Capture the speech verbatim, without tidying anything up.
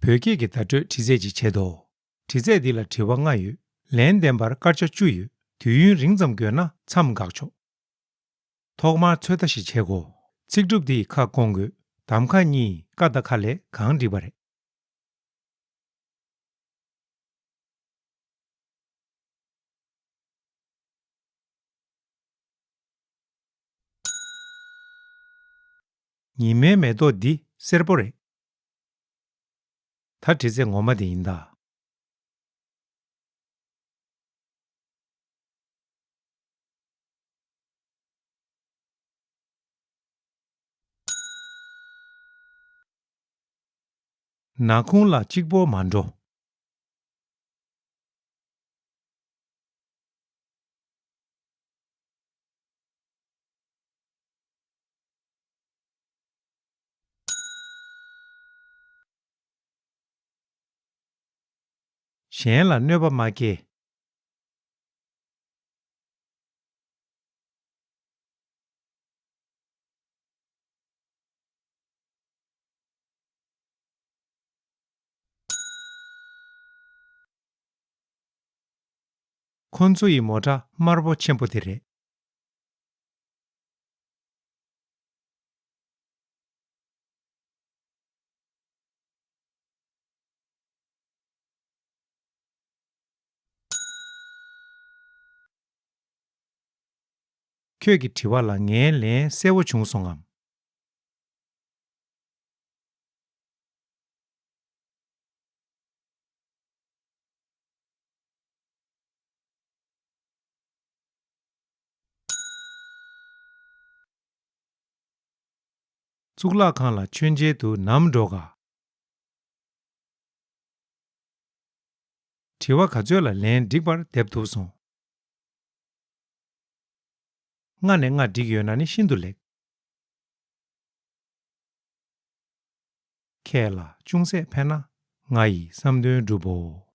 བོད་སྐད་ཀྱི་བརྡ་སྤྲོད་འདྲི་རྩད་ཅིག་བྱེད་དོ། འདྲི་རྩད་འདི་ལ་དྲི་བ་ལྔ་ཡོད། ལན་འདེབས་པར་སྐར་ཆ་བཅུ་ཡོད། དུས་ཡུན་རིང་ཙམ་དགོས་ན་མཚམས་འགག་ཆོག་ཐོག་མར་ཚོད་ལྟ་ཞིག་བྱེད་དགོས། ཚིག་གྲུབ་འདི་ཁ་སྐོང་དགོས། གདམ་ཁ་གཉིས་ཀ་དང་ཁ་ལས་གང་འགྲིག་པ་རེད། ཉི་མའི་མེ་ཏོག་འདི་སེར་པོ་རེད། ད་འདྲི་རྩད་ངོ་མ་དེ་ཡིན་ད། ནག་ཁུང་ལ་གཅིག་པོ་མ་འགྲོ། གཞན་ལ་གནོད་པ་མ་སྐྱེལ། ཁོ་ཚོ་ཡི་མོ་ཊ་དམར་པོ་ཆེན་པོ་དེ་རེད། ཁྱོད་ཀྱི་དྲི་བ་ལ་ངའི་ལན་གསལ་བོ་བྱུང་སོང་ངམ། གཙུག་ལག་ཁང་ལ་མཆོད་མཇལ་དུ་ནམ་འགྲོ་ག། དྲི་བ་ག་ཚོད་ལ་ལན་འགྲིག་པར་འདེབས་ཐུབ་སོང་། ལྔ་ནས་ལྔ་འགྲིག་ཡོད་ན་ནི་ཤིན་ཏུ་ལེགས། ཁྱེད་ལ་ཅུང་ཟད་ཕན་ན་ང་ཡི་བསམ་དོན་འགྲུབ་བོ།